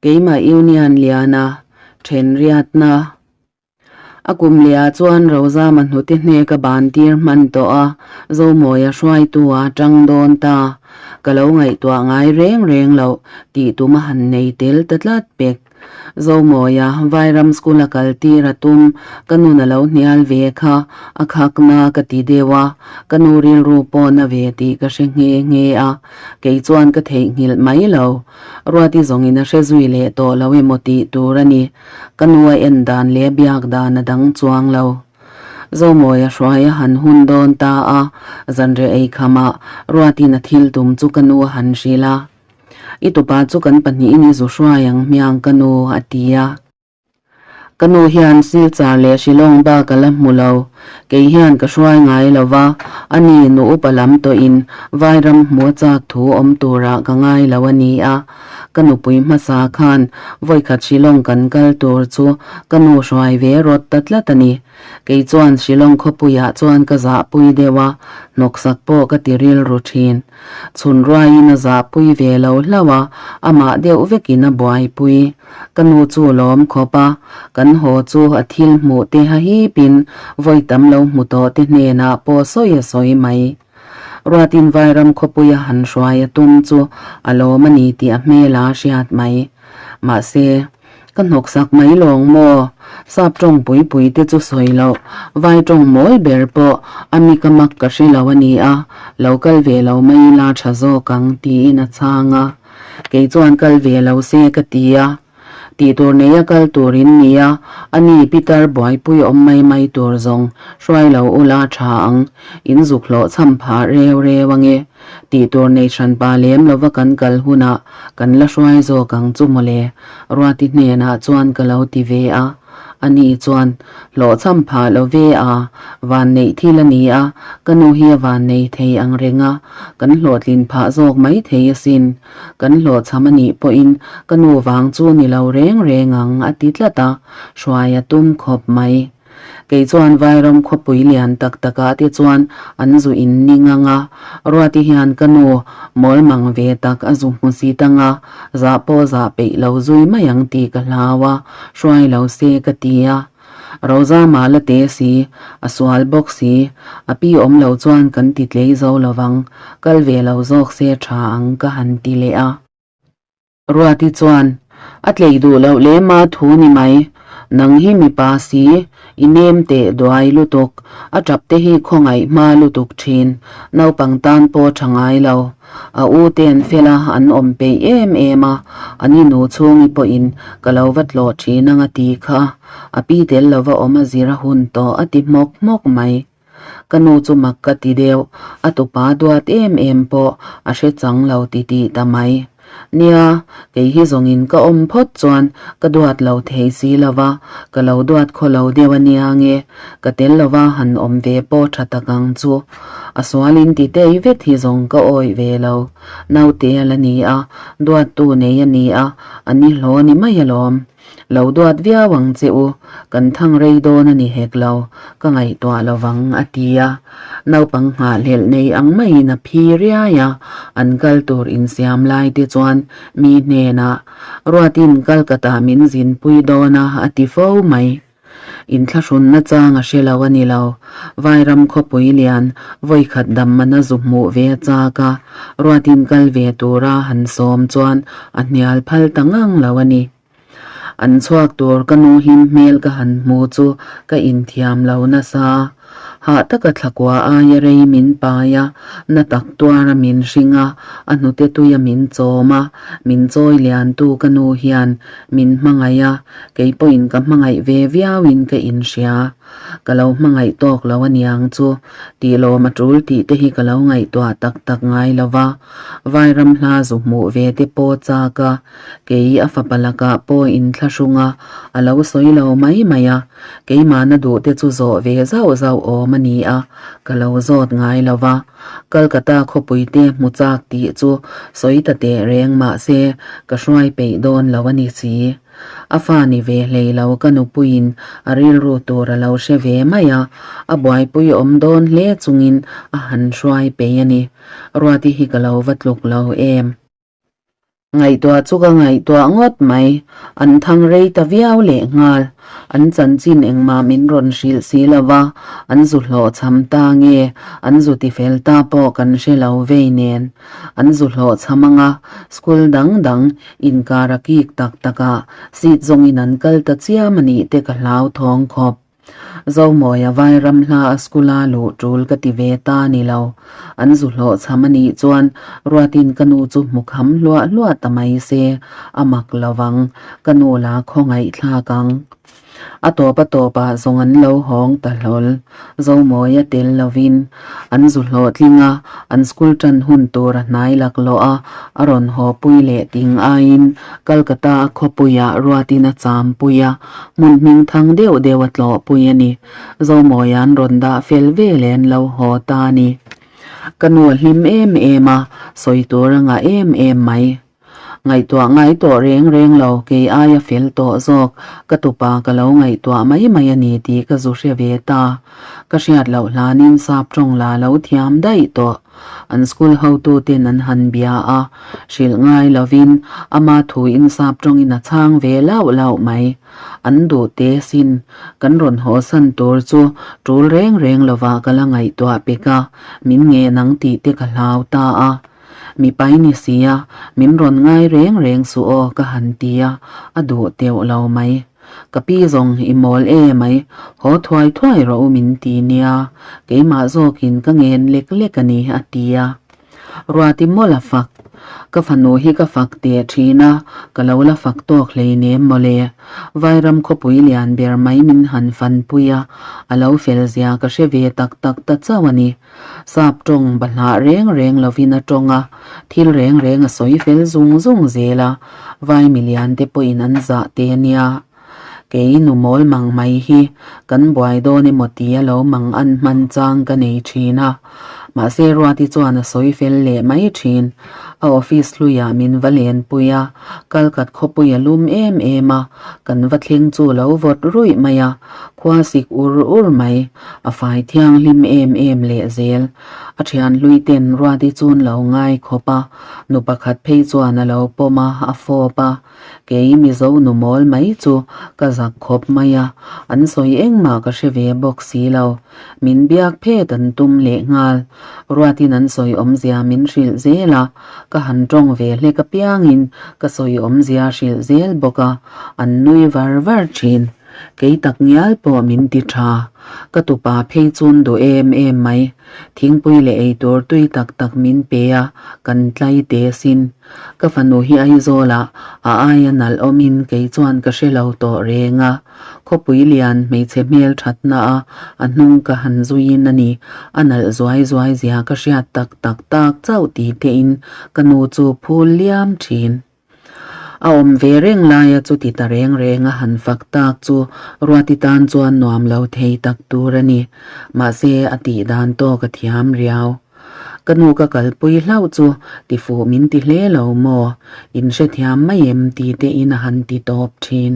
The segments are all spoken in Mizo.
Keimah Union liana then riatna. A kum lehah chuan Rozama hnute hnek a ban tir hman tawh a, Zomawia hruaitu a tang dawn ta. Ka lo ngaihtuah ngai reng reng loh tih tum a han nei tel ta tlat pek. Zomawia Vairam School a kal tir a tum, ka nun a lo hnial ve kha a khakna ka ti deuh a, ka nu rilru pawh na ve tih ka hre nghe nghe a, kei chuan ka theihnghilh mai lo. Ruati zawngin a hre zui leh tawh lo emaw tih tur a ni. Ka nu a en dan leh a biak dan a dang chuang lo. Zomawia hruai a han hun dawn ta a, zanreh ei khamah Ruatin a thil tum chu ka nu a han hrilh a. I tupa chu kan pahnihin i zu hruai ang hmiang ka nu, a ti a. Ka nu hian Silchar leh Shillong bak a la hmu lo. Kei hian ka hruai ngai lo va, ani nu upa lam tawhin Vairam hmu a chak thu awm turah ka ngai lo a ni a. Ka nupui hmasa khan vawikhat Shillong kan kal tur chu ka nu hruai ve rawt ta tlat a ni. Kei chuan Shillong khawpuiah chuan ka zahpui deuh a, hnawksak pawh ka ti rilru thin. Chhun ruaiin a zahpui ve lo hlauh a, amah deuh vekin a buaipui. Ka nu chu lawm khawp a, kan haw chu a thil hmuh te ha hipin vawi tam lo hmu tawh te hnenah pawh sawi a sawi mai. Ruatin Vairam khawpuia han hruai a tum chu a lawm a ni tih a hmel a hriat mai. Mahse, ka hnawksak mai lawng maw? Sap tawng pui pui te chu sawi loh, vai tawng mawl ber pawh a mi ka mak ka hre lo a ni a, lo kal ve lo mai ila tha zawk ang tiin a chhang a. Kei chuan kal ve lo se ka ti a, tih tur neia kal tur in ni a, ani Peter buaipui awm mai mai tur zawng hruai lo ula tha ang, in zuk hlawh chham phah reu reu ange, tih tur nei hran pa lem lova kan kal hunah kan la hruai zawk ang chu mawle, Ruati hnenah chuan ka lo ti ve a. Ani chuan, Hlawhchham phah lo ve a, vanneih thil a ni a, ka nu hi a vannei thei ang reng a, kan hlawhtlin phah zawk mai thei asin. Kan hlawhchham a nih pawhin ka nu vang chu ni lo reng reng ang, a ti tlat a, hruai a tum khawp mai. Kei chuan Vairam khawpui lian tak takah te chuan an zu in ning ang a, Ruati hian ka nu mawl mang ve tak a zu hmu si tang a, zah pawh zah peih lo zui mai ang tih ka hlau a, hruai lo se ka ti a. Rozama la te si, a sual bawk si, a pi awm lo chuan kan ti tlei zo lovang, kal ve lo zawk se tha ang ka han ti leh a. Ruati chuan, A tlei duh loh lem a thu ni mai, nang hi mipa si, i nem teh duai lutuk, a tap te hi khawngaih hma lutuk thin, naupang tan pawh tha ngai lo. A u te an fel a, an awm peih em em a, an i nu chhungi pawhin ka lo va tlawh thin ang a ti kha, a pi tel lova awm a zir a hun tawh a ti hmawk hmawk mai. Ka nu chu mak ka ti deuh, a tupa duat em em pawh a hre chang lo ti tih ta mai. Nia, kei hi zawngin ka awm phawt chuan ka duat lo thei si lo va, ka lo duat khaw lo deuh a nia nge, ka tel lova han awm ve pawh tha tak ang chu. A sualin ti tei vet hi zawng ka awih ve lo. Naute a la ni a, duattu nei a ni a, a ni hlaw ni mai alawm. Lo duat viau ang che u, kan thang rei dawn a ni hek lo, ka ngaihtuah lo vang, a ti a. Naupang nghahhlelh nei ang maiin a phi riai a, an kal tur insiam lai te chuan mi hnenah, Ruatin Kalkata min zinpui dawn a, a ti fo mai. Inthlahrunna chang a hre lo a ni lo. Vairam khawpui lian vawikhat dam mana zu hmuh ve a chak a, Ruatin kal ve tura han sawm chuan a hnial phal ta ngang lo a ni. An chhuak tur ka nu hlim hmel ka han hmu chu ka inthiam lo nasa. Hah taka thlakua aia rei min pai a, na tak tuara min hring a, a hnute tuia min chawm a, min chawi liantu ka nu hian min hmangaih a, kei pawhin ka hmangaih ve viauin ka inhria. Ka lo hmangaih tawk lo a niang chu, tih lawm a tul tih te hi ka lo ngaihtuah tak tak ngai lo va, Vairam hla zu hmuh ve te pawh chak a, kei a fapa lakah pawh inthlahrung a, a lo sawi lo mai mai a. Keimahna duh te chu zawh ve zauh zauh awm a ni a, ka lo zawt ngai lo va. Kolkata khawpui te hmu chak tih chu sawi ta teh reng mah se ka hruai peih dawn lo a ni si. A fa ni ve hlei lo ka nupuiin a rilru tur a lo hre ve mai a, a buaipui awm dawn hle chungin a han hruai peih a ni. Ruati hi ka lo va tluk lo em? Ngaihtuah chu ka ngaihtuah ngawt mai. An thang rei ta viau leh nghal. An chanchin engmah min rawn hrilh si lo va, an zu hlawhchham ta nge, an zu tifel ta pawh kan hre lo vei nen. An zu hlawhchham anga school dang dang inkar a kik tak takah seat zawngin an kal ta chiam a nih te ka hlauthawng khawp. Zomawia Vairam hla a school a luh tul ka ti ve ta ni lo. An zu hlawh chham a nih chuan Ruatin ka nu chu hmu kham hluah hluah ta mai se, a mak lo vang, ka nu la khawngaih thlak ang. A tawp a tawpah zawng an lo hawng ta hlawl. Zomawia tel lovin an zu hlawhtling a, an school tan hun tur a hnai laklawh a, a rawn haw pui leh ting aiin Kolkata a khawpuiah Ruatin a cham pui a, Hmun hming thang deuh deuh a tlawhpui a ni. Zomawia'n rawn dah fel vel e an lo haw ta a ni. Ka nu a hlim em em a, sawi tur a ngah em em mai. Ngaihtuah ngai tawh reng reng lo, kei aia fel tawh zawk, ka tupa ka lo ngaihtuah mai mai a ni tih ka zu hre ve ta. Ka hriat loh hlanin sap tawng la lo thiam daih tawh. An school hotuten an han bia a, hrilh ngai lovin ama thuin sap tawngin a chhang ve lauh lauh mai. An duh te sin, kan rawn haw san tur chu tul reng reng lovah ka la ngaihtuah pek a, min nge nang tih te ka hlau ta a. Mipai ni sia, min rawn ngai reng reng suh aw ka han ti a, a duh teuh lo mai. Ka pi zawng i mawl e mai, haw thuai thuai rawh u min ti nia, keimah zawkin ka ngen lek lek a ni a ti a. Ruati mawlh a fak, ka fanu hi ka fak teh thin a, ka lo la fak tawk hleinem mawle. Vairam khawpui lian ber mai min han fanpui a, a lo fel zia ka hre ve tak tak ta chauh a ni. Sap tawng bahlah reng reng lovin a tawng a, thil reng reng a sawi fel zung zung zel a, vai milian te pawhin an zah te nia. Kei nu mawl mang mai hi kan buai dawn emaw tia lo mang an hman chang ka nei thin a, mahse Ruati chuan a sawi fel leh mai thin. A office hluiah min va lenpui a, Kalkat khawpui a lum em em a, kan va thleng chu lo vawt ruih mai a, khua sik ur ur mai. A fai thianghlim em em leh zel. A thian hlui ten Ruati chun lo ngai khawp a, nu pakhat phei chuan a lo pawm a, a fawp a. Kei Mizo nu mawl mai chu ka zak khawp mai a, an sawi engmah ka hre ve bawk si lo. Min biak phet an tum leh nghal. Ruatin an sawi awmzia min hrilh zel a, ka han tawng ve hlek apiangin ka sawi awmzia hrilh zel bawk a, an nui var var thin. Kei tak ngial pawh min ti tha. Ka tupa phei chun duh em em mai. Thingpui leh eitur tui tak tak min pe a, kan tlai te sin. Ka fanu hi Aizawlah a aia nalh awmin kei chuan ka hre lo tawh reng a. Khawpui lian hmeichhe hmel thatna a a hnung ka han zuiin a ni. A nalh zuai zuai zia ka hriat tak tak tak chauh ti tein ka nu chu phul liam thin. A awm ve reng laia chuti ta reng reng a han fak tak chu Ruati tan chuan nuam lo thei tak tur a ni. Mahse a tih dan tawk a thiam riau. Ka nu ka kalpui hlauh chu tifuh min ti hle lo maw? In hrethiam mai em ti tein a han ti tawp thin.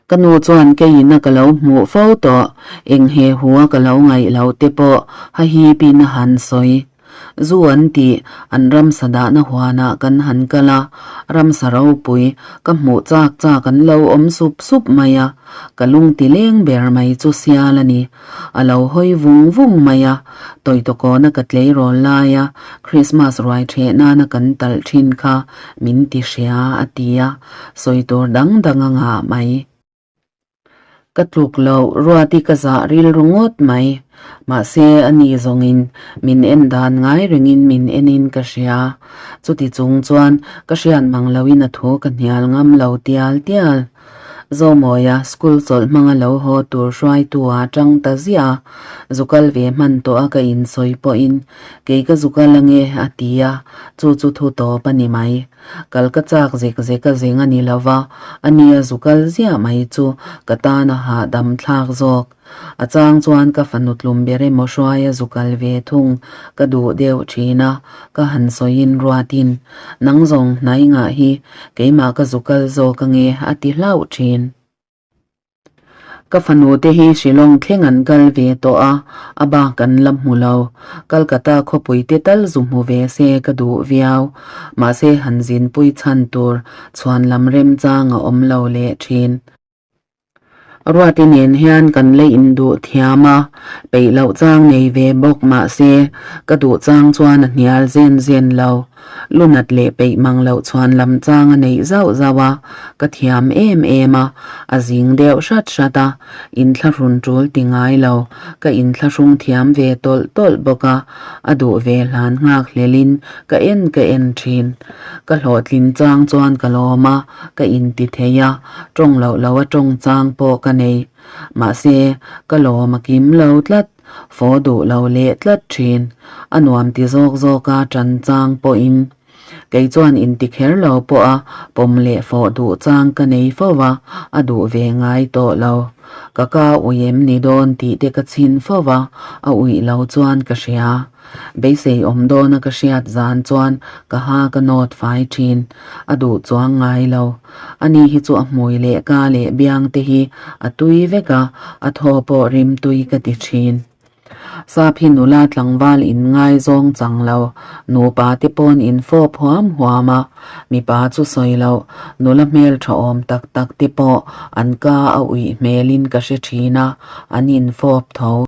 Ka nu chuan keiin a ka lo hmuh fo tawh, eng he hu a ka lo ngaih loh te pawh ha hipin a han sawi. Zu an tih an ramsa dahna huanah kan han kal a, ramsa ropui ka hmuh chak chak an lo awm sup sup mai a, ka lung ti leng ber mai chu sial a ni. A lo hawi vung vung mai a, tawitawkawna ka tleirawl laia Krismas ruai ṭheh nana kan talh ṭhin kha min ti hria a ti a. Sawi tur dang dang a ngah mai. Ka tluk loh Ruati ka zah rilru ngawt mai. Mahse a ni zawngin min en dan ngai rengin min enin ka hria. Chuti chung chuan ka hriat mang loin a thu ka hnial ngam lo tial tial. Zomawia school chawlh hmanga lo haw tur hruaitu ah tang ta ziah a, zu kal ve hman tawh a ka insawi pawhin kei ka zu kal ange a ti a, chu chu thu tawp a ni mai. Kal ka chak zek zek a zeng a ni lo va, a nia zu kal ziah mai chu ka tan a hahdam thlak zawk. A chang chuan ka fanu tlum ber emaw hruai a zu kal ve thung ka duh deuh thin a, ka han sawiin ruatin, Nang zawng hnai ngah hi keimah ka zu kal zawk ange a ti hlauh thin. Ka fanu te hi Shillong thleng an kal ve tawh a, a bak an la hmu lo. Kolkata khawpui te tal zu hmu ve se ka duh viau. Mahse han zinpui chhan tur chhuan lam remchang a awm lo leh thin. Ruati nen hian kan la induh thiam a, peih loh chang nei ve bawk mahse ka duh chang chuan a hnial zen zen lo. Lunat leh peih mang loh chuan lam chang a neih zauh zauh a, ka thiam em em a, a zing deuh hrat hrat a, inthlahrun tul ti ngai lo, ka inthlahrung thiam ve tawlh tawlh bawk a, a duh ve hlan nghak hlelin ka en ka en thin. Ka hlawhtlin chang chuan ka lawm a, ka inti thei a, tawng loh lo a tawng chang pawh ka nei. Mahse, ka lawm a kim lo tlat, faw duh lo leh tlat thin. A nuam ti zawk zawk a tan chang pawhin kei chuan inti kher lo pawh a pawm leh fawh duh chang ka nei fo va, a duh ve ngai tawh lo. Ka ka ui em ni dawn tih te ka chhin fo va, a uih lo chuan ka hria. Beisei awm dawna ka hriat zan chuan ka ha ka nawt fai thin. A duh chuang ngai lo. Ani hi chu a hmui leh ka leh biang te hi a tui vek a, a thaw pawh rim tui ka ti thin. Sap hi nula tlangval in ngaizawng chang lo, nupa te pawn in fawp huam huam a, mipa chu sawi loh, nula hmel tha awm tak tak te pawh an ka a uih hmelin ka hre thin a, an in fawp tho.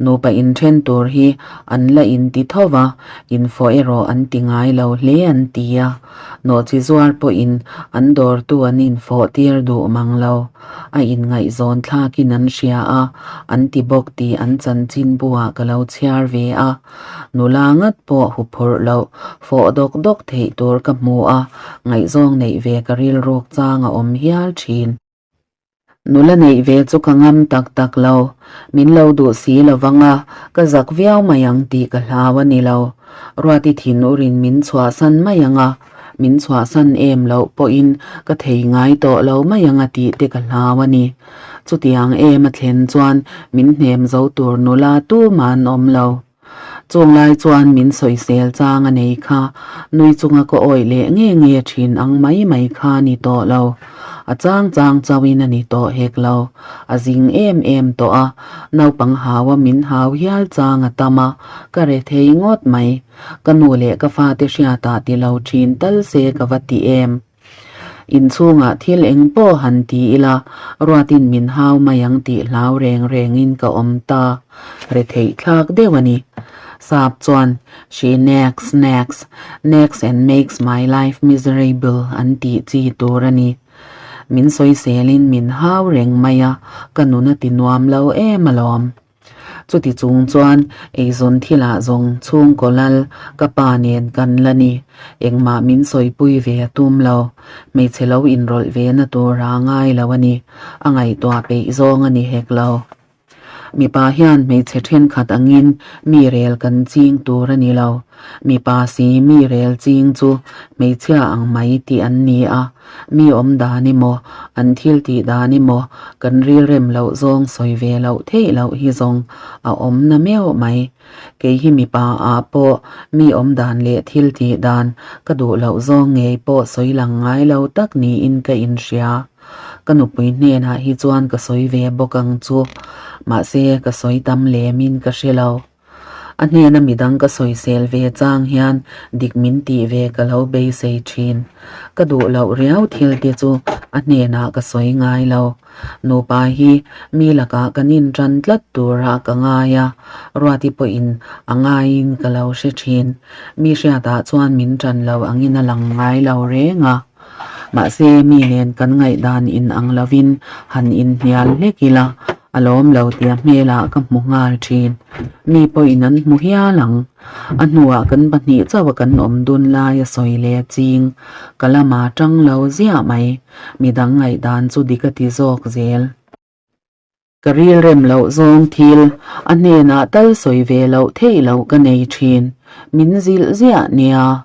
Nupa inthen tur hi an la inti tho va, infawh erawh an ti ngai lo hle an ti a. Nawhchi zuar pawhin an dawrtu an infawh tir duh mang lo. A inngaihzawn thlakin an hria a, an ti bawk tih an chanchin buah ka lo chhiar ve a. Nula ngat pawh huphurh loh, fawh dawk dawk theih tur ka hmu a, ngaihzawng neih ve ka rilruk chang a awm hial thin. Nula neih ve chu ka ngam tak tak lo, min lo duh si lo vang a, ka zak viau mai ang tih ka hlau a ni lo. Ruati thinur in min chhuahsan mai ang a, min chhuahsan em loh pawhin ka thei ngai tawh lo mai ang a tih te ka hlau a ni. Chutiang em a thlen chuan min hnem zo tur nula tumah an awm lo. Chung lai chuan min sawisel chang a nei kha, nui chunga ka awih leh nge nge thin ang mai mai kha a ni tawh lo. A chang chang chauhin a ni tawh hek lo. A zing em em tawh a, naupang hau a min hau hial chang a tam a, ka re thei ngawt mai. Ka nu leh ka fate hriatah ti lo thin tal se ka va ti em. Inchhungah thil eng pawh han ti ila, ruatin min hau mai ang tih hlau reng rengin ka awm ta. Retheih thlak deuh a ni. Sap chuan, She nags, nags, nags and makes my life miserable an tih chi tur a ni. Min sawiselin min hau reng mai a, ka nun a ti nuam lo em alawm. Chuti chung chuan eizawn thilah zawng chhungkaw lal ka pa nen kan la ni. Engmah min sawipui ve a tum lo. Hmeichhe lo inrawlh ve na tur a ngai lo a ni. A ngaihtuah peih zawng a ni hek lo. Mipa hian hmeichhe thenkhat angin mi rel kan ching tur a ni lo. Mipa si mi rel ching chu hmeichhia ang mai tih an ni a. Mi awm dan emaw, an thil tih dan emaw, kan rilrem loh zawng sawi ve loh theih loh hi zawng a awm na meuh mai. Kei hi mipa ah pawh mi awm dan leh thil tih dan ka duh loh zawng ngei pawh sawi lang ngai lo tak niin ka inhria. Ka nupui hnenah hi chuan ka sawi ve bawk ang chu. Mahse, ka sawi tam lemin ka hre lo. A hnena midang ka sawisel ve chang hian dik min tih ve ka lo beisei thin. Ka duh loh riau thil te chu a hnenah ka sawi ngai lo. Nupa hi mi lakah kan intan tlat turah ka ngai a, Ruati pawhin a ngaiin ka lo hre thin. Mi hriatah chuan min tan lo angin a lang ngai lo reng a. Mahse, mi nen kan ngaihdan in ang lovin han inhnial hlek ila, a lawm lo tia hmelah ka hmu nghal thin. Mi pawhin an hmu hial ang. A hnuah kan pahnih chauha kan awm dun lai a sawi leh ching. Ka lama tang lo ziah mai. Midang ngaihdan chu dik a ti zawk zel. Ka rilrem loh zawng thil a hnenah tal sawi ve loh theih loh ka nei thin. Min zilh ziah nia.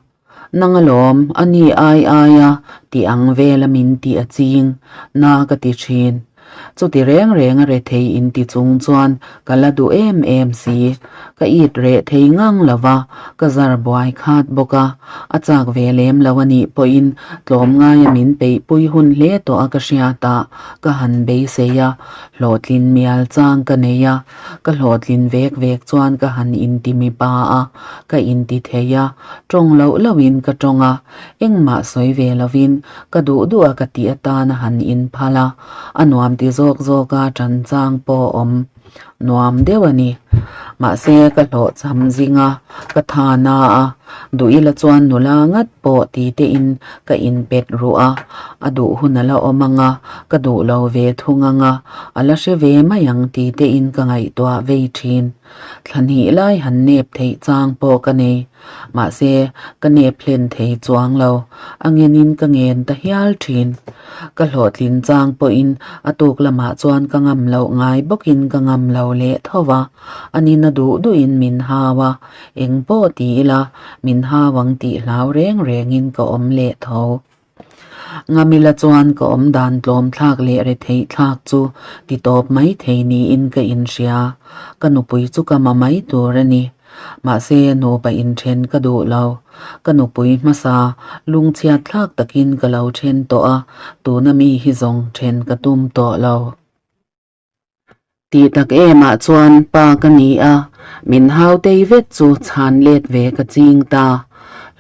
Nang alawm, a ni ai ai a tih ang vela min tih a ching na ka ti thin. Chuti reng reng a rethei inti chung chuan ka la duh em em si. Ka it reh thei ngang lo va, ka zar buai khat bawk a. A chak ve lem lo a nih pawhin tlawm ngaia min peihpui hun hle tawh a ka hriat ah ka han beisei a, hlawhtlin mial chang ka nei a. Ka hlawhtlin vek vek chuan ka han inti mipa a, ka inti thei a, tawng loh lohin ka tawng a, engmah sawi ve lovin ka duh duh a ka tih atan a han inphal a, a nuam ti zawk zawk a tan chang pawh awm nuam deuh a ni. Mahse ka hlawhchham zing a, ka tha na a, duh ila chuan nula ngat pawh ti tein ka inpet ruh a, a duh hun a la awm ang a, ka duh lo ve thung ang a, a la hre ve mai ang ti tein ka ngaihtuah vei thin. Thla hnih lai han nep theih chang pawh ka nei. Mahse, ka nep hlen thei chuang lo. A ngenin ka ngen ta hial thin. Ka hlawhtlin chang pawhin a tuk lamah chuan ka ngam loh ngai bawkin ka ngam lo leh tho va, a nina duh duhin min hau a, eng pawh ti ila min hau ang tih hlau reng rengin ka awm leh tho. Ngamila chuan ka awm dan tlawm thlak leh retheih thlak chu ti tawp mai thei niin ka inhria. Ka nupui chu ka ma mai tur a ni. Mahse nupa inthen ka duh lo. Ka nupui hmasa lungchhiat thlak takin ka lo then tawh a, tuna mi hi zawng then ka tum tawh lo. Tih tak emah chuan pa ka ni a, min hau tei vet chu chhan let ve ka ching ta.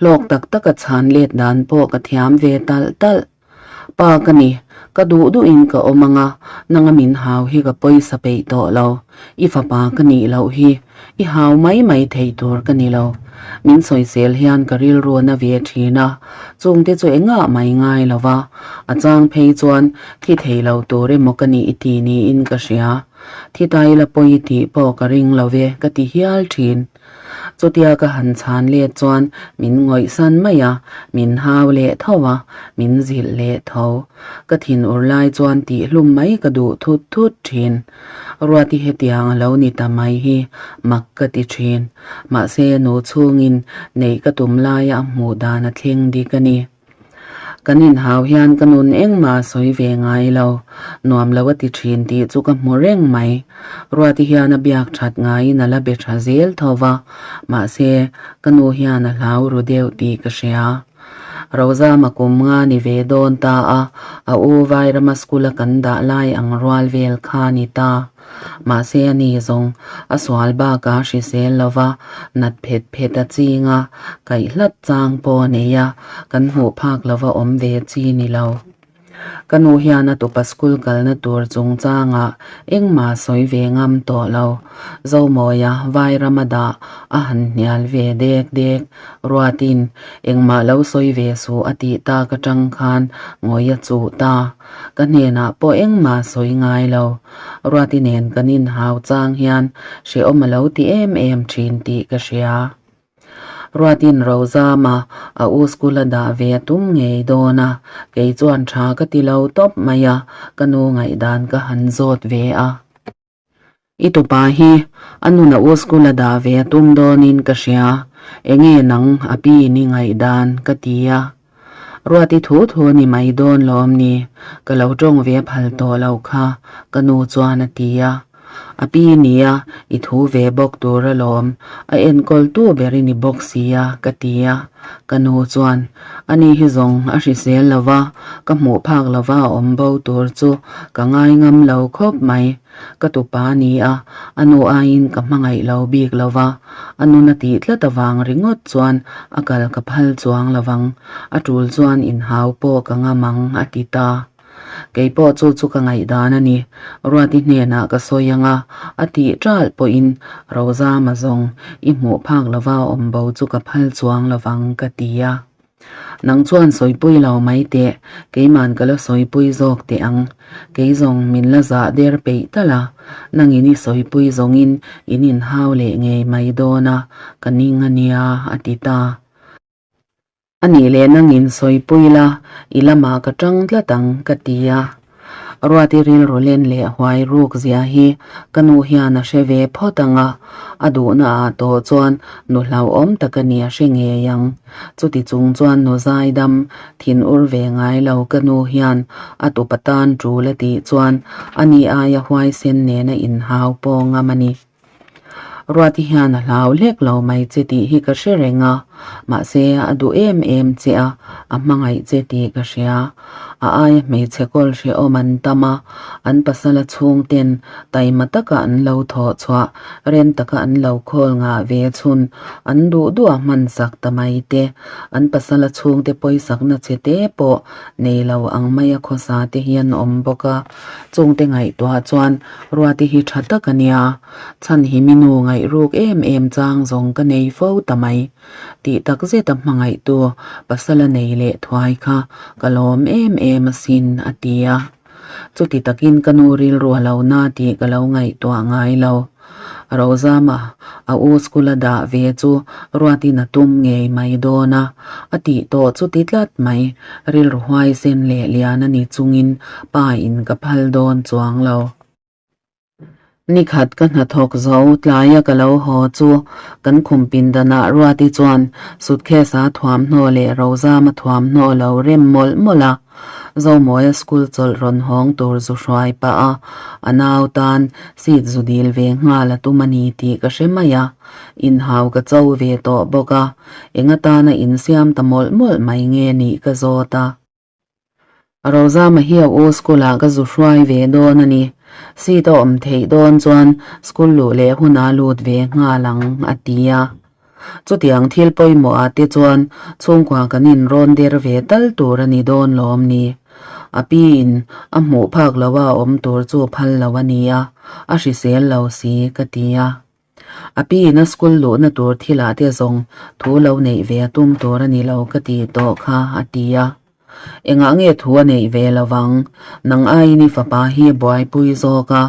Hlawk tak taka chhan let dan pawh ka thiam ve talh talh. Pa ka ni, ka duh duhin ka awm ang a, nanga min hau hi ka pawisa peih tawh lo. I fapa ka nih loh hi, i hau mai mai thei tur ka ni lo. Min sawisel hian ka rilru a na ve thin a, chungte chu engah mai ngai lo va, a chang phei chuan thi thei lo tur emaw ka nih i ti niin ka hria. Thi tai la pawi tih pawh ka ring lo ve ka ti hial thin. Chutia ka han chhan let chuan min ngawih san mai a, min hau leh tho a, min zilh leh tho. Ka thin ur lai chuan tihhlum mai ka duh thut thut thin. Ruati hetiang a lo ni ta mai hi mak ka ti thin. Mahse nu chhungin neih ka tum laia a hmuh dan a thleng dik a ni. Kan inhau hian ka nun engmah a sawi ve ngai lo. Nuam lo a ti thin tih chu ka hmu reng mai. Ruati hian a biak that ngaiin a la be tha zel tho va, mahse ka nu hian a hlau ru deuh tih ka hria. Rozama kum nga ni ve dawn ta a, a u Vairama school a kan dah lai ang rual vel kha ni ta. Mahse a ni zawng, a sual bak a hrisel lo va, nat phet phet a ching a, kaih hlat chang pawh a nei a, kan hmuh phak lo va awm ve chi ni lo. Ka nu hian a tupa school kalna tur chungchangah engmah sawi ve ngam tawh lo. Zomawia Vairama dah a han hnial ve dek dek. Ruatin engmah lo sawi ve suh a tih tak atang khan ngawi a chuh ta. Ka hnenah pawh engmah sawi ngai lo. Ruati nen kan inhau chang hian hrehawm a lo ti em em thin tih ka hria. Ruatin Rozama a u school a dah ve a tum ngei dawn a, kei chuan tha ka ti lo tawp mai a, ka nu ngaihdan ka han zawt ve a. I tupa hi a nun a u school a dah ve a tum dawnin ka hria, enge nang a pi ni ngaihdan ka ti a. Ruati thu thu a ni mai dawn lawm ni, ka lo tawng ve phal tawh lo kha, ka nu chuan a ti a. A pi nia, i thu ve bawk tur alawm, a enkawl tu ber i ni bawk sia, ka ti a. Ka nu chuan, Ani hi zawng a hrisel lo va, ka hmuh phak lo va a awm bo tur chu ka ngai ngam lo khawp mai. Ka tupa nia, a nu aiin ka hmangaih lo bik lo va, a nun a tih tlat avang ringawt chuan a kal ka phal chuang lo vang, a tul chuan inhau pawh ka ngam ang, a ti ta. Kei pawh chu chu ka ngaihdan a ni. Ruati hnenah ka sawi ang a, a tih ṭalh pawhin Rozama zawng i hmuh phak lova awm bo chu ka phal chuang lovang ka ti a. Nang chuan sawipui lo mai teh, keiman ka la sawipui zawk teh ang. Kei zawng min la zah der peih talh a, nangin i sawipui zawngin in inhau leh ngei mai dawn a, ka ning a nia, a ti ta. A nih leh nangin sawipui la, i lamah ka tang tlat ang, ka ti a. Ruati rilru len leh huai ruk zia hi ka nu hian a hre ve phawt ang a, a duhna ah tawh chuan nu hlauhawm tak a ni a hre ngei ang. Chuti chung chuan nu zaidam thin ur ve ngai lo ka nu hian a tupa tan tul a tih chuan ani aia huaisen nena inhau pawh ngam a ni. Ruati hian a hlau hlek lo mai che tih hi ka hre reng a, mahse a duh em em che a, a hmangaih che tih ka hria. A aia hmeichhe kawl hrehawm an tam a, an pasala chhungten taima taka an lo thawh chhuah, rem taka an lo khawl ngah ve chhun an duh duh a hman sak ta mai te, an pasala chhungte pawisakna che te pawh nei lo ang maia khawsa te hi an awm bawk a, chungte ngaihtuah chuan Ruati hi tha tak a nia, chhan hi mi nu ngaih ruk em em chang zawng ka nei fo ta mai. Tih tak zet a hmangaihtu pasal a nei leh thuai kha ka lawm em em asin, a ti a. Chuti takin ka nu rilru a lo na tih ka lo ngaihtuah ngai lo. Rozama a u school a dah ve chu Ruatin a tum ngei mai dawn a, a tih tawh chuti tlat mai. Rilru huaisen leh lian a ni chungin pa in ka phal dawn chuang lo. Nikhat ka hnathawk zo tlaia ka lo haw chu kan khum pindanah Ruati chuan suitcase a thuamhnaw leh Rozama thuamhnaw lo rem mawlh mawlh a. Zomawia school chawlh rawn hawng tur zu hruai pah a, a nau tan seat zu dil ve nghal a tum a ni tih ka hre mai a, inhau ka cho ve tawh bawk a, eng atana insiam ta mawlh mawlh mai nge nih ka zawt a. Rozama hi a u school ah ka zu hruai ve dawn a ni, seat a awm theih dawn chuan school luh leh hun a lut ve nghal ang a ti a. Chutiang thil pawimawh ah te chuan chhungkua kan in rawn der ve tal tur a ni dawn lawm ni. A pi in a hmuh phak lo a awm tur chu phal lo a ni a, a hrisel lo si ka ti a. A pi in a school luhna tur thil ah te zawng thu lo neih ve a tum tur a ni lo ka ti tawh kha a ti a. Engah nge thu a neih ve lo vang? Nang aiin i fapa hi buaipui zawk a,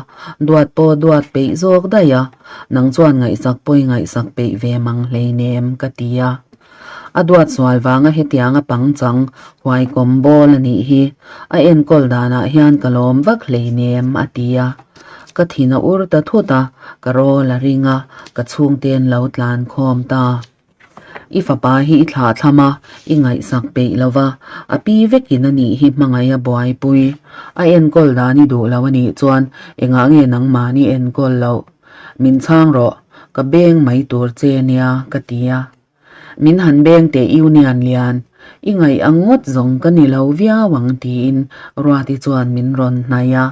duat pawh duat peih zawk daih a, nang chuan ngaihsak pawh i ngaihsak peih ve mang hleinem ka ti a. A duat sual vanga hetianga pangchang huaikawm bawl a nih hi a enkawl danah hian ka lawm vak hleinem a ti a. Ka thin a ur ta thut a, ka rawl a ring a, ka chhungte'n lo tlan khawm ta. I fapa hi i thlah thlam a, i ngaihsak peih lo va, a pi vekin a nih hi hmangaih a buaipui. A enkawl dan i duh lo a nih chuan engah nge nangmahni enkawl loh? Min chhang rawh, ka beng mai tur che nia ka ti a. Min han beng teh Union lian, i ngaih ang ngawt zawng ka ni lo viau ang tiin Ruati chuan min rawn hnaih a.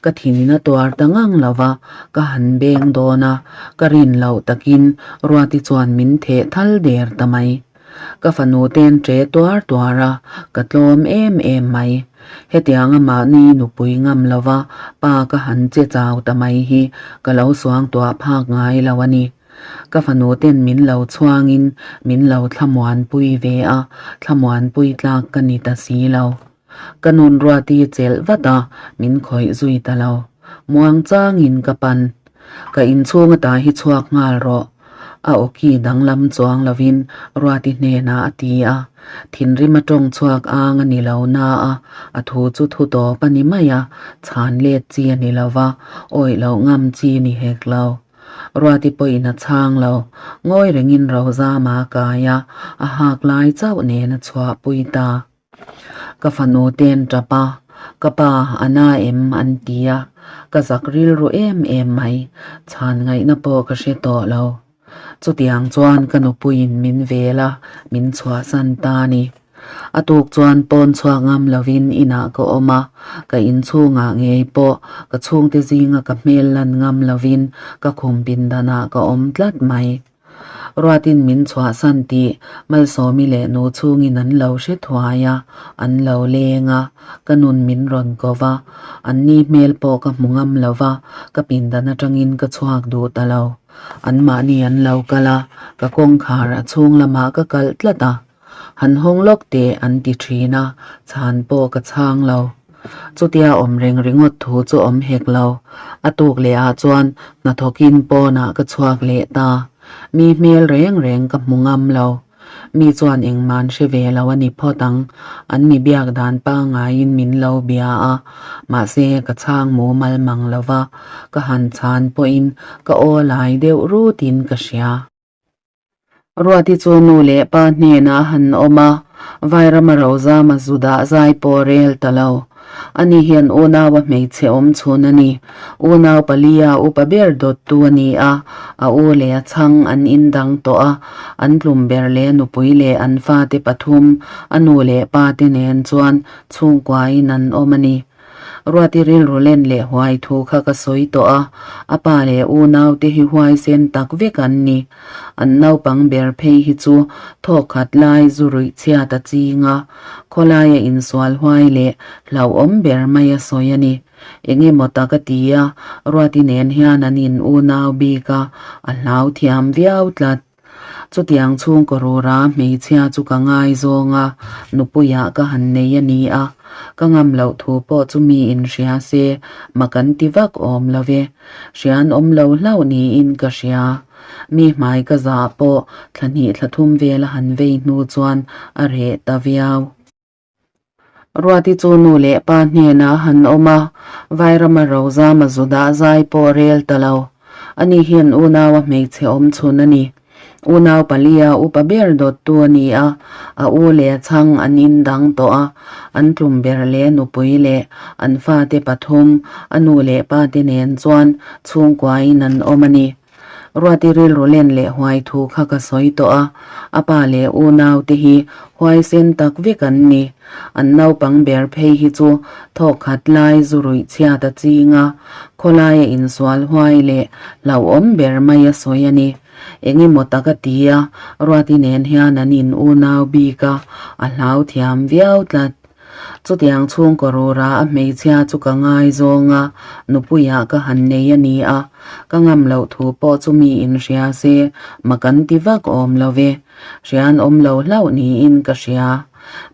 Ka thinin a tuar ta ngang lo va, ka han beng dawn a, ka rin loh takin Ruati chuan min theh thal der ta mai. Ka fanu ten ṭe tuar tuar a, ka tlawm em em mai. Hetianga mahni nupui ngam lo va, pa ka han che chau ta mai hi ka lo suangtuah phak ngai lo a ni. Ka fanu ten min lo chhuangin min lo thlamuanpui ve a, thlamuanpui tlak ka ni ta si lo. Ka nun Ruati chelh vat a, min khawih zui ta lo. Muang changin ka pan. Ka inchhung ata hi chhuak nghal rawh. A awki danglam chuang lovin Ruati hnenah a ti a. Thinrim a tawng chhuak ang a ni lo na a, a thu chu thu tawp a ni mai a, chhan let chi a ni lo va, awih loh ngam chi ni hek lo. Ruati pawhin a chhang lo. Ngawi rengin Rozama a kai a, a hak lai chauh nen a chhuahpui ta. Ka fanu ten tap a, ka pa a na em an ti a, ka zak rilru em em mai, chhan ngaihna pawh ka hre tawh lo. Chutiang chuan ka nupuiin min vel a, min chhuahsan ta a ni. A tuk chuan pawn chhuak ngam lovin inah ka awm a, ka inchhungah ngei pawh ka chhungte zinga ka hmel lan ngam lovin ka khum pindanah ka awm tlat mai. Ruatin min chhuahsan tih Malsawmi leh nu chhungin an lo hre thuai a, an lo leng a, ka nun min rawn ko va, an ni hmel pawh ka hmu ngam lo va, ka pindan atangin ka chhuak duh ta lo. Anmahni an lo kal a, ka kawngkhar a chhung lamah ka kalh tlat a, Han hawng lawk teh an ti thin a, chhan pawh ka chhang lo. Chutia awm reng ringawt thu chu awm hek lo. A tuk leh ah chuan hnathawkin pawnah ka chhuak leh ta. Mi hmel reng reng ka hmu ngam lo. Mi chuan engmah an hre ve lo a ni phawt ang. An mi biak dan pangaiin min lo bia a, mahse ka chhang mumal mang lo va, ka han chhan pawhin ka aw lai deuh rutin ka hria. Ruati chu nu leh pa hnenah a han awm a, Vairama Rozama zu dah zai pawh rel ta lo. Ani hian unaua hmeichhe awm chhun a ni. Unau palia upa ber dawttu a ni a, a u leh a chhang an indang tawh a, an tlum ber leh nupui leh an fate pathum, a nu leh pa te nen chuan chhungkuain an awm a ni. Ruati rilru len leh huai thu kha ka sawi tawh a, a pa leh unaute hi huaisen tak vek an ni. An naupang ber phei hi chu thawkkhat lai zu ruih chhiat a ching a, khawlaia insual huai leh hlauhawm ber mai a sawi a ni. Eng emaw tak a ti a, Ruati nen hian an in unau bik a, a hlau thiam viau tlat. Chutiang chhungkaw rura hmeichhia chu ka ngaizawng a, nupuiah ka han nei a ni a, ka ngam loh thu pawh chu mi inhria se ma kan ti vak awm lo ve. Hrian awm lo hlauh niin ka hria. Mi hmai ka zah pawh thla hnih thla thum vel a han vei hnu chuan a reh ta viau. Ruati chu nu leh pa hnenah a han awm a, Vairama Rozama zu dah zai pawh rel ta lo. Ani hian unaua hmeichhe awm chhun a ni. Unau palia upa ber dawttu a ni a, a u leh a chhang an indang tawh a, an tlum ber leh nupui leh an fate pathum, a nu leh pate nen chuan chhungkuain an awm a ni. Ruati rilru len leh huai thu kha ka sawi tawh a, a pa leh unau te hi huaisen tak vek an ni. An naupang ber phei hi chu thawkkhat lai zu ruih chhiat a ching a, khawlaia insual huai leh hlauhawm ber mai a sawi a ni. Eng emaw tak a ti a, Ruati nen hian an in unau bik a, a hlau thiam viau tlat. Chutiang chhungkaw rura a hmeichhia chu ka ngaizawng a, nupuiah ka han nei a ni a, ka ngam loh thu pawh chu mi inhria se ma kan ti vak awm lo ve. Hrian awm lo hlauh niin ka hria.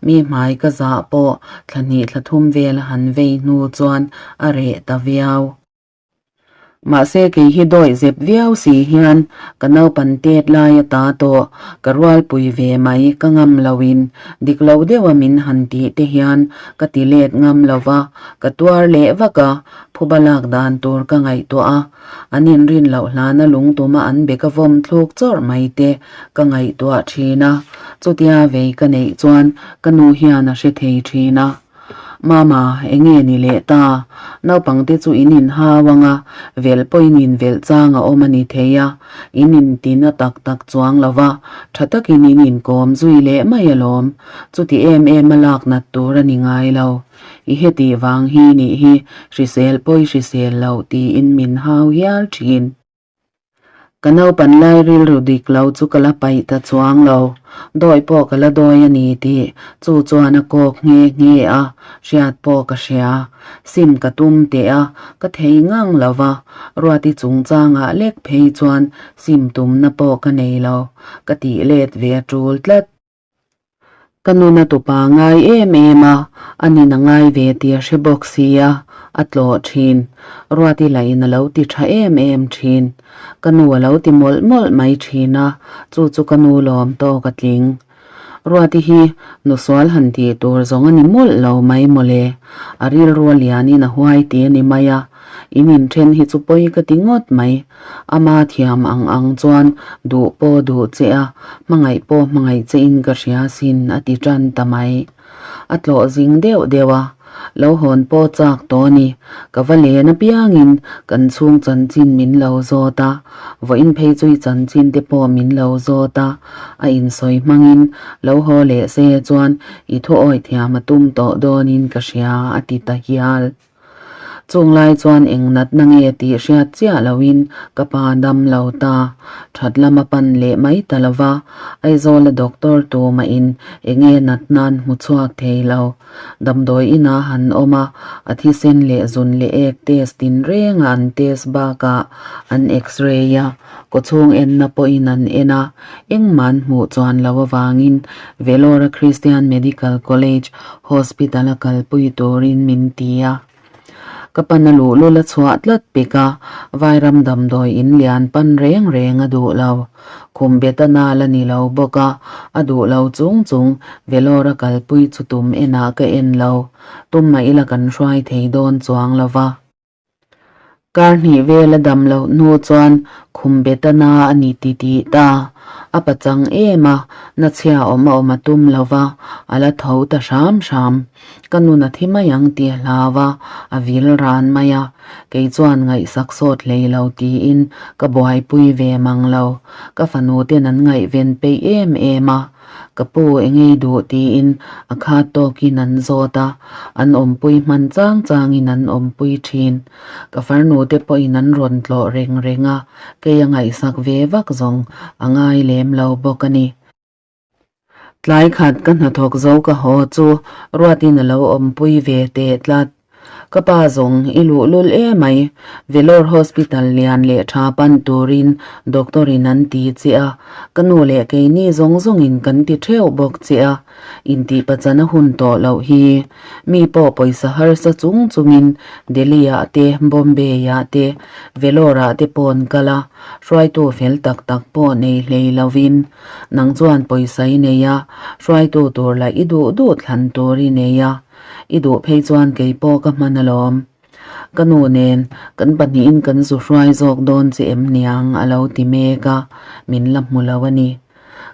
Mi hmai ka zah pawh thla hnih thla thum vel a han vei hnu chuan a reh ta viau. Mahse kei hi dawih zep viau si hian ka naupan tet lai ata tawh ka rualpui ve mai ka ngam loin dik lo deuha min han tih te hian ka ti let ngam lo va, ka tuar leh vak a, phuba lak dan tur ka ngaihtuah a, an inrin loh hlana lungtuma an be ka vawm thluk chawrh mai te ka ngaihtuah thin a, chutia vei ka neih chuan ka nu hian a hre thei thin a. Mama, enge ni leh ta? Naupangte chu in inhau ang a, velh pawhin in velh chang a awm a ni thei a, in intin a tak tak chuang lo va, tha takin in inkawm zui leh mai alawm. Chuti em em a lak nat tur a ni ngai lo. I hetih vang hi nih hi hrisel pawi hrisel loh tiin min hau hial thin. Ka naupan lai rilru dik lo chu ka la paih ta chuang lo. Dawi pawh ka la dawi a ni tih chu chuan a kawk nghe nghe a, hriat pawh ka hria. Sim ka tum teh a, ka thei ngang lo va, Ruati chungchangah lek phei chuan sim tumna pawh ka nei lo, ka tih let ve a tul tlat. Ka nuna tupa ngai em em a, a nin a ngai ve tih a hre bawk si a, a tlawh thin. Ruati lahin a lo ti tha em em thin. Ka nu a lo ti mawlh mawlh mai thin a, chu chu ka nu lawm tawk a tling. Ruati hi nusual han tih tur zawng a ni mawlh lo mai mawle. A rilru a lianin a huai ti a ni mai a, in inthen hi chu pawi ka ti ngawt mai. Ama thiam ang ang chuan duh pawh duh che a, hmangaih pawh hmangaih che in ka hria sin a ti tan ta mai. A tlawh zing deuh deuh a, lo hawn pawh chak tawh a ni. Ka va len apiangin kan chhung chanchin min lo zawt a, vawiin phei chu i chanchin te pawh min lo zawt a, a insawi hmangin lo haw leh se chuan i thuawi thiam a tum tawh dawnin ka hria a ti ta hial. Chung lai chuan eng natna nge tih hriat chiah loin ka pa dam lo ta. That lama pan leh mai ta lova, Aizawla doctor tumahin enge natna'n hmu chhuak thei lo. Damdawi inah han awm a, a thisen leh zun leh ek test tinrenga an test bakah an x-ray a, kawchhung enna pawhin an en a, engmah an hmuh chuan lo avangin Vellore Christian Medical College Hospital a kalpui turin min ti a. Ka pan a luhlul a chhuah tlat pek a, Vairam damdawi in lian pan reng reng a duh lo. Khum bet a nal a ni lo bawk a, a duh lo chung chung Vellore a kalpui chu tum enah ka en lo. Tum mah ila kan hruai thei dawn chuang lo va. Kar hnih vel a dam loh hnu chuan khum bet a na a ni ti tih ta. A pachang em a, na chhia awm a awm a tum lo va, a la tho ta hram hram. Ka nun a thi mai ang tih a hlau a, a vil ran mai a. Kei chuan ngaihsak sawt hlei lo tiin ka buaipui ve mang lo. Ka fanu ten an ngaihven peih em em a. Ka pu engei duh tiin a khat tawkin an zawt a, an awmpui hman chang changin an awmpui thin. Ka farnu te pawhin an rawn tlawh reng reng a, kei a ngaihsak ve vak zawng a ngai lem lo bawk a ni. Tlai khat ka hnathawk zo ka haw chu Ruatin a lo awmpui ve teh tlat. Ka pa zawng i luhlul emai, Vellore Hospital lian leh tha pan turin doctor in an ti che a, ka nu leh keini zawng zawngin kan ti theuh bawk che a, intih pachana hun tawh loh hi. Mi pawh pawisa harsa chung chungin Delhi ah te, Bombay ah te, Vellore ah te pawn kal a, hruaitu fel tak tak pawh nei hlei lovin nang chuan pawisa i nei a, hruaitu tur lah i duh duh thlan tur i nei a. I duh phei chuan kei pawh ka hman alawm. Ka nu nen kan pahnihin kan zu hruai zawk dawn che em niang a lo ti mek a, min la hmu lo a ni.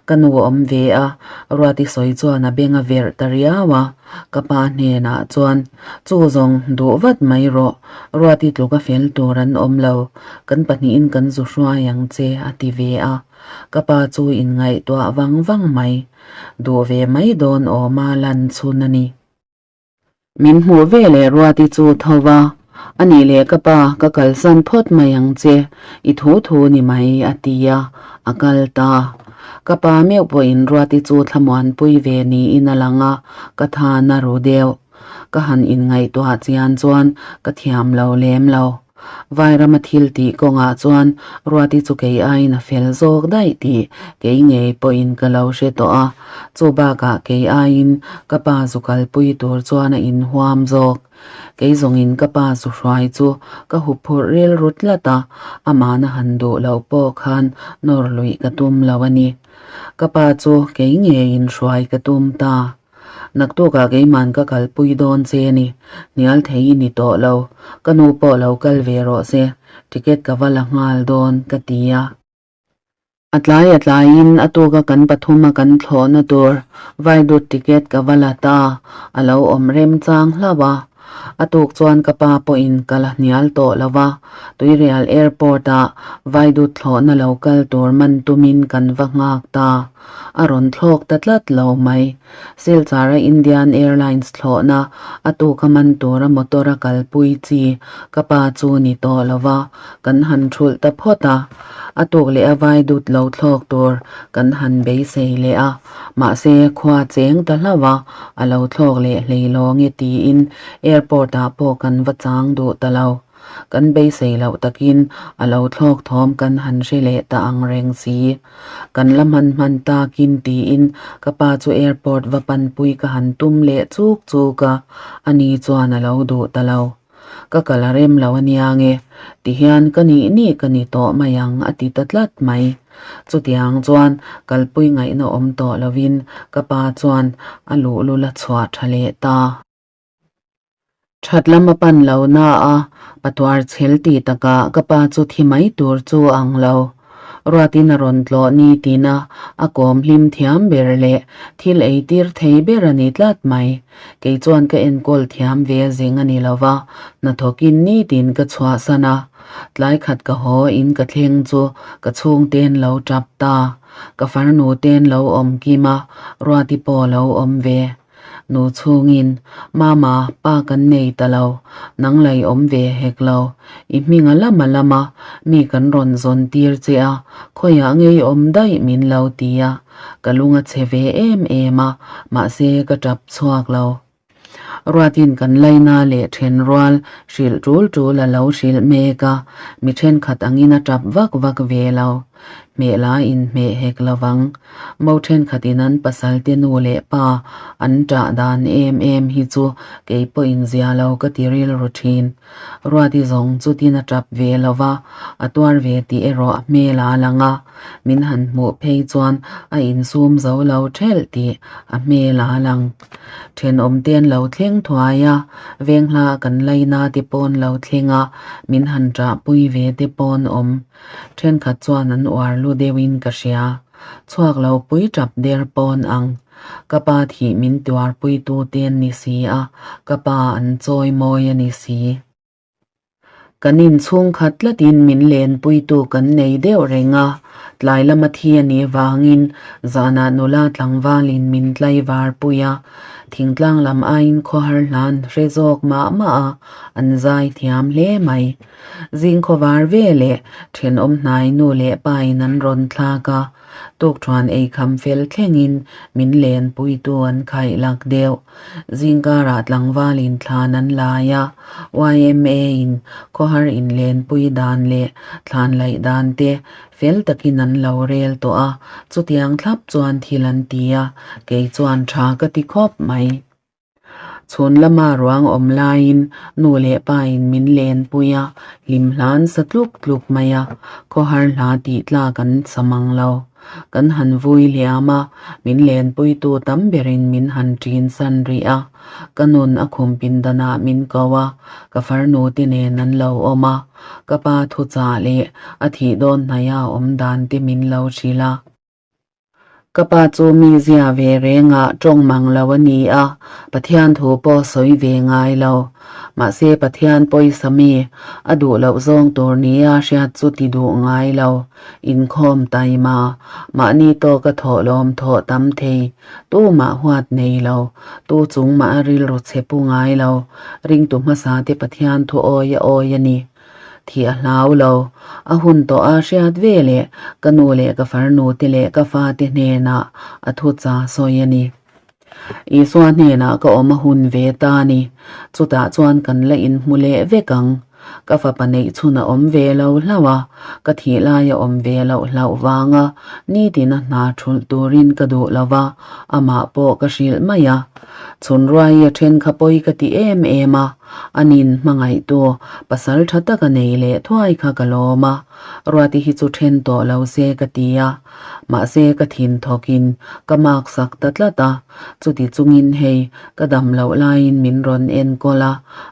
Ka nu awm ve a, Ruati sawi chuan a beng a verh ta riau a, ka pa hnenah chuan, Chu zawng duh vat mai rawh, Ruati tluka fel tur an awm lo, kan pahnihin kan zu hruai ang che a ti ve a. Ka pa chu inngaihtuah vang vang mai. Duh ve mai dawn awma lan chhun a ni. Min hmuh ve leh Ruati chu tho va, A nih leh ka pa, ka kalsan phawt mai ang che, i thu thu ni mai, a ti a, a kal ta. Ka pa meuh pawhin Ruati chu thlamuanpui ve niin a lang a, ka than a ru deuh. Ka han inngaihtuah chian chuan ka thiam lo lem lo. Vairama thil tih kawngah chuan Ruati chu kei aiin a fel zawk daih tih kei ngei pawhin ka lo hre tawh a, chu bakah kei aiin ka pa zu kalpui tur chuan a inhuam zawk. Kei zawngin ka pa zu hruai chu ka huphurh rilru tlat a, amahna han duh loh pawh khan nawr luih ka tum lo a ni. Ka pa chu kei ngeiin hruai ka tum ta. Naktukah keiman ka kalpui dawn che a ni, hnial thei i ni tawh lo, ka nu pawh lo kal ve rawh se, ticket ka va la nghal dawn ka ti a. A tlai a tlaiin a tuka kan pathuma kan thlawhna tur Vaidut ticket ka va la ta, a lo awm remchang hlauh a. A tuk chuan ka pa pawhin ka la hnial tawh lo va, Tuirial Airport-ah Vaidut thlawhna lo kal tur man tumin kan va nghak ta. A rawn thlawk ta tlat lo mai. Silchara Indian Airlines thlawhna a tuka man tura motor a kalpui chi ka pa chu ni tawh lo va, kan han thulh ta phawt a. A tuk leh a Vaidut lo thlawk tur kan han beisei leh a. Mahse, khua cheng ta hlauh a, a lo thlawk leh hlei lawng e tiin airport ah pawh kan va chang duh ta lo. Kan beisei loh takin a lo thlawk thawm kan han hre leh ta ang reng si. Kan la hman hman takin tiin ka pa chu airport va panpui ka han tum leh chuk chuk a, ani chuan a lo duh ta lo. Ka kal a rem lo ania nge, tihian ka nih nih ka ni tawh mai ang a ti ta tlat mai. Chutiang chuan kalpui ngaihna awm tawh lovin ka pa chuan a luhlul a chhuah tha leh ta. That lam a pan lo na a, patuar chhel ti takah ka pa chu thi mai tur chu a ang lo. Ruatin a rawn tlawh ni tina a kawm hlim thiam ber leh thil ei tir thei ber a ni tlat mai. Kei chuan ka enkawl thiam ve zing a ni lo va, hnathawkin nitin ka chhuahsan a. Tlai khat ka haw in ka thleng chu ka chhungten lo tap ta. Ka farnu ten lo awm kim a, Ruati pawh lo awm ve. Nu chhungin, Mama, pa kan nei ta lo, nang lei awm ve hek lo. I hming a lam a lam a, mi kan rawn zawn tir che a, khawiah ngei awm daih min lo ti a. Ka lung a chhe ve em em a, mahse ka tap chhuak lo. Ruatin kan laina leh then rual hrilh tul tul a lo hrilh mek a, mi thenkhat angin a tap vak vak ve lo. Hmeh la inhmeh hek lovang. Mo thenkhatin an pasalte nu leh pa an ṭah dan em em hi chu kei pawhin zia lo ka ti rilru ṭhin. Ruati zawng chutin a ṭap ve lo va, a tuar ve tih erawh a hmel a lang a, min han hmuh phei chuan a insum zo lo ṭhelh tih a hmel a lang. Thenawmte an lo thleng thuai a, venghla kan laina te pawn lo thleng a, min han ṭahpui ve te pawn awm. Thenkhat chuan an uar lu deuhin ka hria. Chhuak lo pui tap der pawn ang. Ka pa thih min tuarpuitu te an ni si a, ka pa an chawi mawi a ni si. Kan inchhungkhat tlatin min lenpuitu kan nei deuh reng a, tlai lama thi a nih vangin zanah nula tlangvalin min tlaivarpui a, thingtlang lam aiin khawhar hlan hre zawk mah mah a, an zai thiam hle mai. Zingkhawvar ve leh thenawm hnai nu leh pain an rawn thlak a, tukthuan eikham fel thlengin min lenpuitu an khaih lak deuh. Zingkarah tlangvalin thlan an lai a, YMA-in khawhar inlenpui dan leh thlan laih dan te fel takin an lo rel tawh a, chutiang thlap chuan thil an ti a, kei chuan tha ka ti khawp mai. Chhun lama ruang awm laiin nu leh pain min lenpui a, hlim hlan sa tluk tluk mai a, khawhar hla tih tlak an sa mang lo. Kan han vui liam a, min lenpuitu tam berin min han ṭin san rih a, ka nun a khum pindanah min ko a, ka farnu te nen an lo awm a, ka pa thuchah leh a thih dawn hnaia awm dan te min lo hrilh a. Ka pa chu mi zia ve rengah tawng mang lo a ni a, Pathian thu pawh sawi ve ngai lo. Mahse Pathian pawisa mi a duh loh zawng tur nia hriat chu ti duh ngai lo. Inkhawm taima, mahni tawka thawh lawm thawh tam thei, tumah huat nei lo, tu chung mah a rilru chhe pu ngai lo, ringtu hmasa te Pathian thu awi a awi a ni. Thih a hlau lo. A hun tawh a hriat ve leh ka nu leh ka farnu te leh ka fate hnenah a thu cha sawi a ni. Isua hnenah ka awm a hun ve ta a ni. Chutah chuan kan la inhmu leh vek ang. Ka fapa neih chhun a awm ve lo hlauh a, ka thih lai a awm ve loh hlauh vanga nitina hna thulh turin ka duh lo va, amah pawh ka hrilh mai a. Chhun ruai a then kha pawi ka ti em em a. A nin hmangaihtu pasal tha tak a nei leh thuai kha ka lawm a, Ruati hi chu then tawh lo se ka ti a, mahse ka thin thawkin ka mak sak ta tlat a, chuti chungin hei ka dam loh laiin min rawn enkawl a,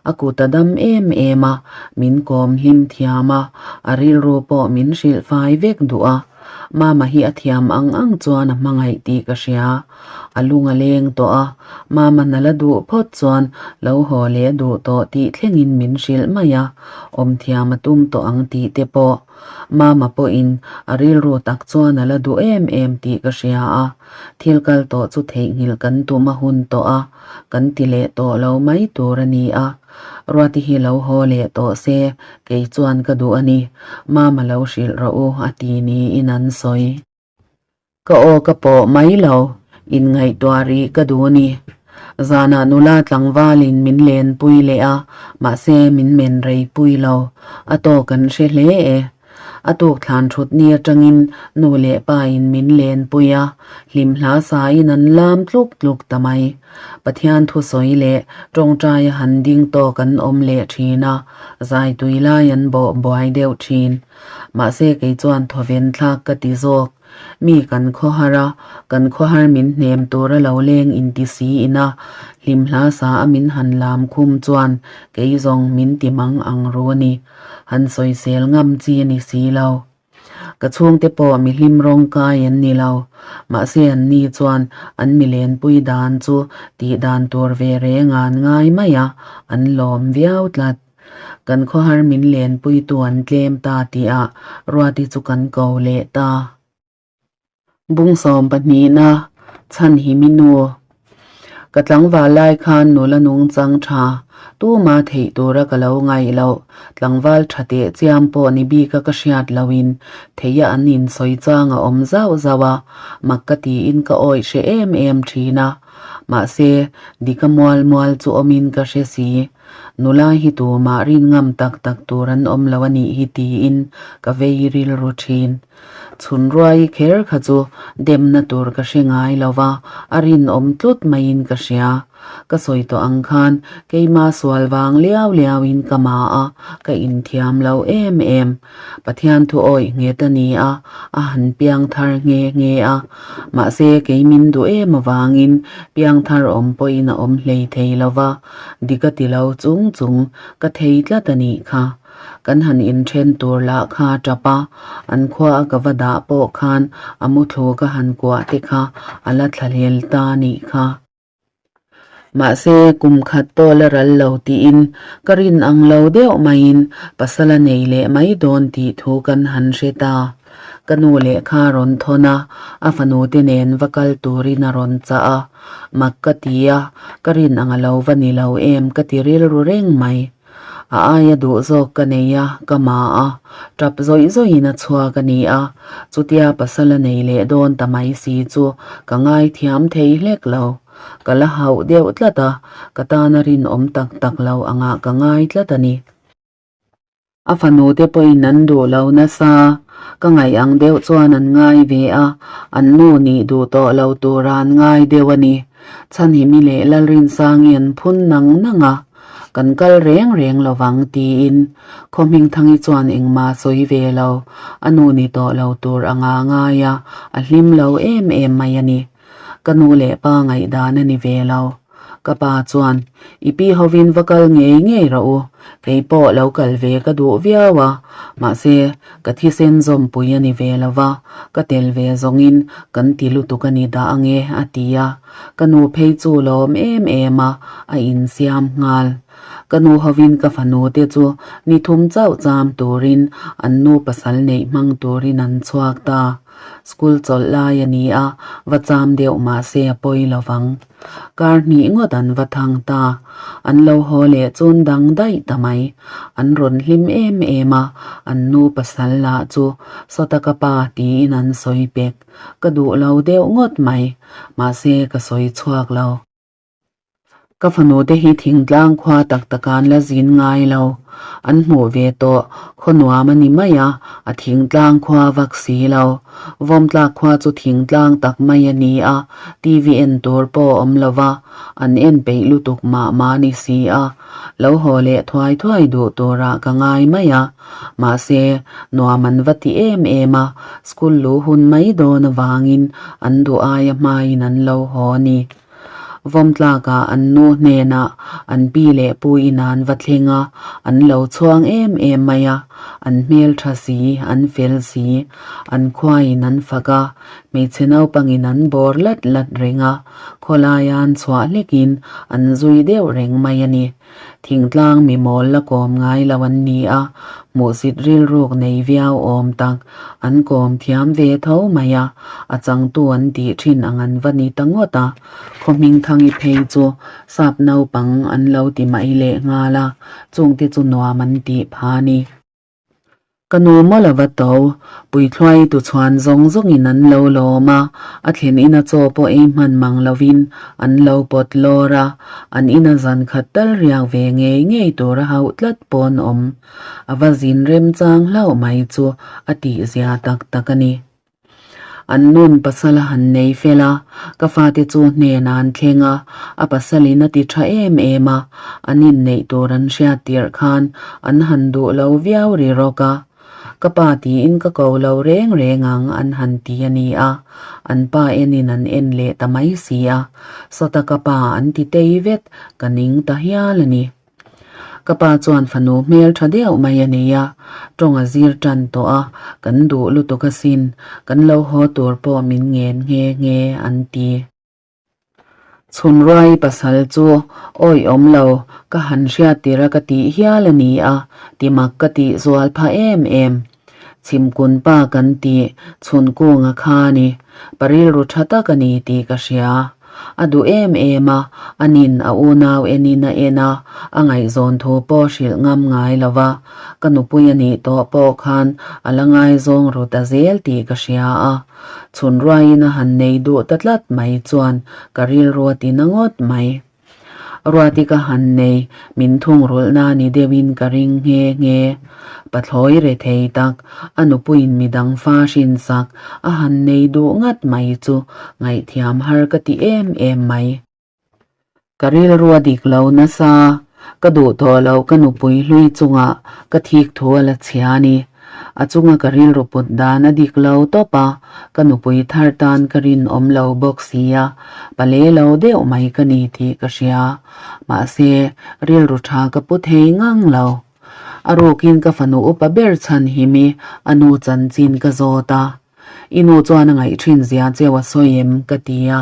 a kut a dam em em a, min kawm hlim thiam a, a rilru pawh min hrilh fai vek duh a. Mama hi a thiam ang ang chuan a hmangaih tih ka hria. A lung a leng tawh a, Mama na la duh phawt chuan lo haw leh duh tawh tih thlengin min hrilh mai a, awm thiam a tum tawh ang tih te pawh. Mama pawhin a rilru tak chuan a la duh em em tih ka hria a, thil kal tawh chu theihnghilh kan tum a hun tawh a, kan ti leh tawh lo mai tur a ni a. Ruati hi lo haw leh tawh se, kei chuan ka duh a ni. Mama lo hrilh rawh u, a ti niin an sawi. Ka aw ka pawh mai lo, inngaihtuah rih ka duh a ni. Zanah nula tlangvalin min lenpui leh a, mahse min men rei pui lo. A tawk an hre hle e. A tuk thlan thut ni atangin nu leh pa in min lenpui a, hlim hla sain an lam tluk tluk ta mai. Pathian thusawi leh tawngtaia han ding tawk an awm leh thin a, zai tui lai an bawh buai deuh thin. Mahse kei chuan thawven thlak ka ti zawk. Mi kan khawhar a, kan khawhar min hnem tur a lo leng inti si ina hlim hla sa a min han lam khum chuan kei zawng min ti mang ang ru a ni. Han sawisel ngam chi a ni si lo. Ka chhungte pawh mi hlim rawng kai an ni lo. Mahse an ni chuan an mi lenpui dan chu tih dan tur ve reng an ngai mai a, an lawm viau tlat. Kan khawhar min lenpuitu an tlem ta tihah Ruati chu kan ko leh ta. Bung sawm pahnihna chhan hi mi nu. Ka tlangval lai khan nula nungchang tha. Tuma theih tura ka lo ngaih loh, tlangval tha teh chiam pawh ni bika ka hriat lohin theia an insawi chang a awm zauh zauh a, mak ka tiin ka awih hre em em thin a. Mahse, dika mual mual chu awmin ka hre si. Nula hi tumah rin ngam tak tak tur an awm lo a nih hi tiin ka vei rilru thin. Chhun ruai kher kha chu demna tur ka hre ngai lo va, a rinawm tlut maiin ka hria. Ka sawi tawh ang khan keima sual vang liau liauin ka ma a, ka inthiam lo em em. Pathian thu awih nghet a ni a, a han piang thar nghe nghe a. Mahse kei min duh em avangin piang thar awm pawhin a awm hlei thei lo va, dik a ti lo chung chung ka thei tlat a nih kha. Kan han inthen tur lah kha a tap a, an khua a ka va dah pawh khan a muthlu ka han kuah te kha a la thlahlel ta a nih kha. Mahse, kum khat pawh la ral lo tiin ka rin ang lo deuh maiin pasal a nei leh mai dawn tih thu kan han hre ta. Ka nu lehkha a rawn thawn a, a fanu te nen va kal turin a rawn chah a. Mak ka ti a, ka rin ang a lo va ni lo em ka ti rilru reng mai. A aia duh zawk ka nei a, ka ma a, tap zawih zawihin a chhuak a ni a, chutia pasal a nei leh dawn ta mai si chu ka ngaithiam thei hlek lo. Ka la hauh deuh tlat a, ka tana rinawm tak tak lo angah ka ngai tlat a ni. A fanu te pawhin an duh lo nasa, ka ngaih ang deuh chuan an ngai ve a, an nu nih duh tawh lo tura an ngai deuh a ni. Chhanhimi leh Lalrinsangi an phun nang nang a. Kan kal reng reng lo vang tiin khaw Hmingthangi chuan engmah sawi ve lo, a nu ni tawh lo tur a nga ngai a, a hlim lo em em mai a ni. Ka nu leh pa ngaihdan a ni ve lo. Ka pa chuan, I pi hovin va kal ngei ngei rawh u, kei pawh lo kal ve ka duh viau a, mahse ka thisen zawmpui a ni ve lo va, ka tel ve zawngin kan ti lutuk a ni dah ange a ti a. Ka nu phei chu lawm em em a, a insiam nghal. Ka nu hovin ka fanu te chu ni thum chauh cham turin an nu pasal neih hmang turin an chhuak ta. School chawlh lai a ni a, va cham deuh mah se a pawi lo vang. Kar hnih ngawt an va thang ta. An lo haw leh chun dang daih ta mai. An rawn hlim em em a, an nu pasal lah chu sawta ka pa tiin an sawi pek. Ka duh lo deuh ngawt mai, mahse ka sawi chhuak lo. Ka fanu te hi thingtlang khua tak tak an la zin ngai lo. An hmuh ve tawh, khaw nuam a ni mai a, a thingtlang khua vak si lo. Vawmtlak khua chu thingtlang tak mai a ni a, TV en tur pawh a awm lo va, an en peih lutuk mah mah ni si a. Lo haw leh thuai thuai duh turah ka ngai mai a. Mahse, nuam an va ti em em a, school luh hun mai dawn avangin an duh aia hmain an lo haw a ni. Vawmtlakah an nu hnenah an pi leh pu in an va thleng a, an lo chhuang em em mai a, an hmel tha si, an fel si, an khuaiin an fak a, hmeichhe naupangin an bawr lat lat reng a, khawlaia an chhuah hlekin an zui deuh reng mai a ni. Thingtlang mi mawl la kawm ngai lo an ni a, hmuhsit rilruk nei viau awm tak an kawm thiam ve tho mai a, a changtu an tih thin ang an va ni ta ngawt a, khaw hmingthangi phei chu sap naupang an lo ti mai leh nghal a, chungte chu nuam an tih pha a ni. Ka nu maw la va to, puithluai tu chhuan zawng zawngin an lo lawm a, a thlen ina chaw pawh ei hman mang lovin an lo pawt lawr a, an ina zan khat tal riak ve ngei ngei tur a hauh tlat pawn awm. A va zin remchang hlauh mai chu a tihzia tak tak a ni. An nun pasal a han nei fel a, ka fate chu hnenah an thleng a, a pasalin a ti tha em em a, an inneih tur an hriat tirh khan an han duh lo viau ri rawk a. Ka pa tiin ka ko lo reng reng ang an han ti a ni a, an pa enin an en leh ta mai si a, sawta ka pa an ti tei vet ka ning ta hial a ni. Ka pa chuan fanu hmel tha deuh mai a nei a, tawng a zir tan tawh a, kan duh lutuk asin, kan lo haw tur pawh min ngen nghe nghe an ti. Chhunruai pasal chu awih awm lo, ka han hriat tir a ka tih hial a ni a, ti mak ka tih zual phah em em. Chhimkun pa kan tih chhunkunga kha a ni, pa rilru tha tak a ni tih ka hria. A duh em em a, anin a unau enin a en a, a ngaihzawn thu pawh hrilh ngam ngai lo va, ka nupui a nih tawh pawh khan a la ngaizawng ru ta zel tih ka hria a. Chhun ruaiin a han nei duh ta tlat mai chuan ka rilru a ti na ngawt mai. Ruati ka han nei, min thungrulhna ni deuhin ka ring nghe nghe. Pathlawi re thei tak, a nupuiin midang fa hrinsak a han nei duh ngat mai chu ngaihthiam har ka ti em em mai. Ka rilru a dik lo nasa, ka duh tawh loh ka nupui hlui chungah ka thik thu a la chhia a ni. A chunga ka rilru put dan a dik lo tawp a, ka nupui thar tan ka rinawm lo bawk si a, pale lo deuh mai ka ni tih ka hria. Mahse, rilru tha ka pu thei ngang lo. A rukin ka fanu upa ber chhan him i a nu chanchin ka zawt a. I nu chuan a ngaih thin zia cheu a sawi em? ka ti a.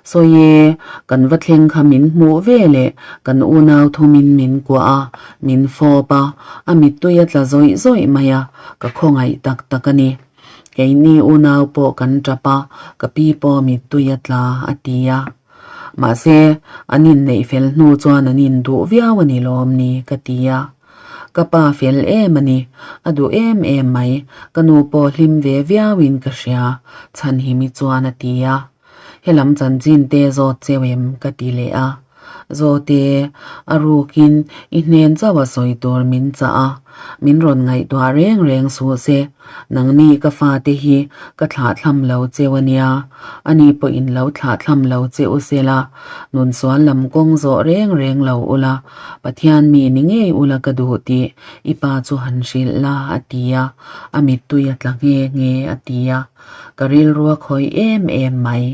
Sawi e, kan va thleng kha min hmuh ve leh kan unau thumin min kuah a, min fawp a, a mittui a tla zawih zawih mai a, ka khawngaih tak tak a ni. Keini unau pawh kan tap a, ka pi pawh mittui a tla, a ti a. Mahse, an inneih fel hnu chuan an induh viau a ni lawm ni, ka ti a. Ka pa fel em a ni, a duh em em mai, ka nu pawh hlim ve viauin ka hria, Chhanhimi chuan a ti a. Helam chanchin te zawt cheu em? ka ti leh a. Zawte, a rukin i hnen chauh a sawi tur min chah a, min rawn ngaihtuah reng reng suh se, nangni ka fate hi ka thlahthlam lo cheu a nia, ani pawhin lo thlahthlam lo che u sela, nunsual lam kawng zawh reng reng lo ula, Pathian mi ni ngei ula ka duh tih i pa chu han hrilh la a ti a, a mittui a tla nghe nghe a ti a, ka rilru a khawih em em mai.